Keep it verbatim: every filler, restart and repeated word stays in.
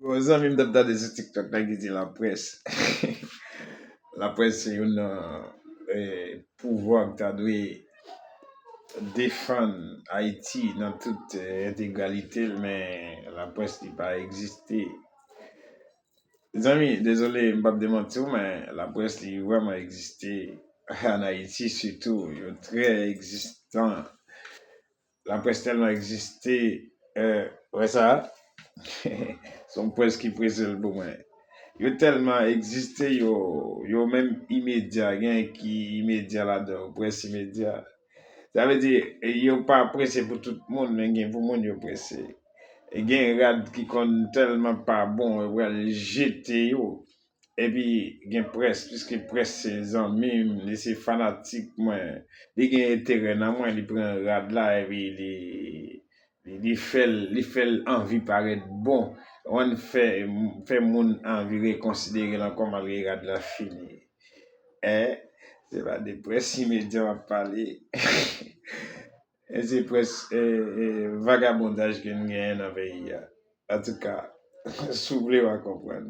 Bon, zanmi m t ap tande sou TikTok la ki di laprès. Laprès se youn nan eh, pouvwa ki ta dwe defann Ayiti nan tout eh, entegralite l, men laprès li pa egziste. Zanmi, dezole, m p ap demanti w, men laprès li vrèman egziste an Ayiti sitou. Yo trè egzistan. Laprès tèlman egziste, eh, wè sa? Se yon près ki prese l pou mwen. Yo tèlman egziste, yo, yo menm imedya, gen ki imedya ladan yo, près imedya. Sa vle di, yo pa prese pou tout moun, men gen pou moun yo prese. E gen rad ki konn tèlman pa bon, yo pral jete yo. Epi gen près, piske près se zanmi m, li se fanatik mwen. Li gen enterè nan mwen, li pran rad la, epi li, li, li fè l, li fè l anvi parèt bon. Ou konprann, fè, fè moun anvi rekonsidere l ankò malgre rad la fini. Eh, se pa de près imedya m ap pale. E se près eh, eh, vagabondaj ke n genyen nan peyi a. Antouka, si w vle w a konprann.